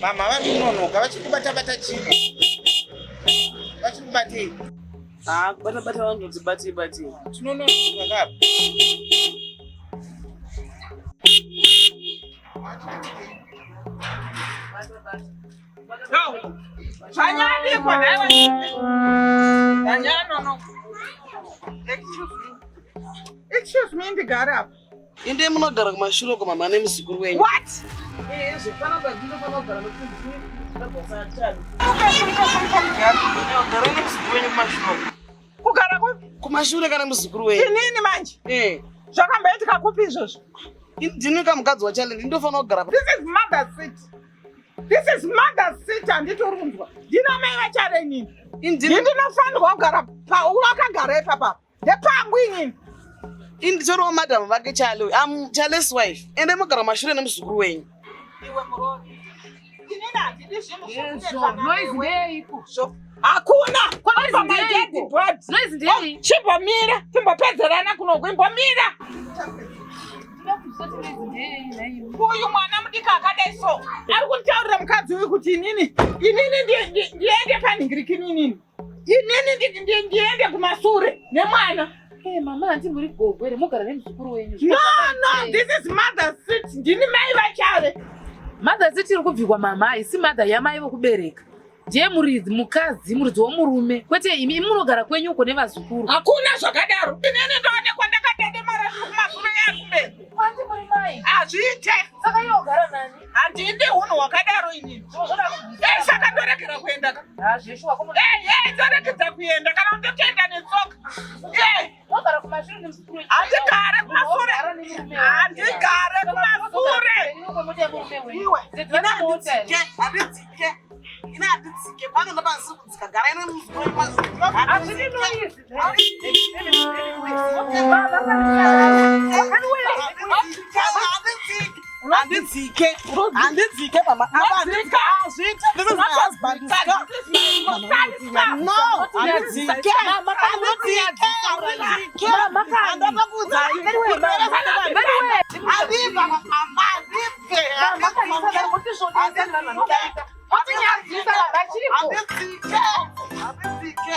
Mama vari kunonoka vachiri kubata bata chii? Vachiri kubatei? Ah, kubata bata vanototi batei batei. Tinononoka kapa. Zvanyadikwa nhaiwe. Zvanyanonoka. Excuse me. Excuse me ndigare apa. Inde munogara kumashure uko mama nemuzukuru wenyu. What? Eh, zvepanapa ndinofanira kugara nokuti ndini Gara nemuzukuru wenyu kumashure uko. Kugara kupi? Kumashure kana muzukuru wenyu. Inini manje. Eh. Zvakamboitika kupi izvozvo? Ndini kamukadzi waCharlie ndinofanira kugara. This is mother's seat. This is mother's seat handiti uri kunzwa. Ndina mai vaCharlie inini. Indini Ndinofanirwa kugara pa wakagara ipapa. Ndepangu inini. Inditoriwo madam vake Charlie. I'm Charlie's wife. Ende mugara mashure nemuzukuru wenyu. Iwe muroori. Inini handidi zvinhu Yezvo, noise ndeyeiko? Hakuna. Noise Over my dead ndeyeiko? body. Noise ndeyei? Chimbomira, timbopedzerana kunoku imbomira. Ndinokuziva kuti noise ndeyei nhaiwe. Uyu mwana mudiki akadai so ari kunditaurira mukadzi uyu kuti inini inini ndiende panhingirikini inini inini ndiende kumasure nemwana. Eh, mama hanti muri gogo here mogara nemuzukuru wenyu. No, no, this is mother's seat. Ndini mai vaChare. Mother seat iri kubvikwa mama haisi mother yamai vokubereka. Ndiye muridzi mukadzi muridzi womurume kwete imi imi munogara kwenyu uko nevazukuru. Hakuna zvakadaro. Inini ndoonekwa ndakadedemara zviri kumasure yakumberi. Hanti muri mai. Hazviite. Saka iye ogara nani? Handidi hunhu hwakadaro inini. Eh, saka ndoregera kuenda ka. Ha zveshuwa ko Eh, eh, ndoregedza kuenda kana ndotoenda netsoka. Eh, mogara kumashure nemuzukuru wenyu. handigare kumasure. Handigare kumasure. Iwe, ine handidzike, handidzike. Ine handidzike. Pano ndapasi kudzika. Gara ine muzukuru wenyu kumashure. Hazvidi noise. Handidzike. Handidzike mama. Apa handidzike. Hazviite. This is my husband. No, handidzike. Handidzike. Handidzike. Handakakuudzai. Handibva mama. Handibve. Handidzike. Handidzike. Handidzike.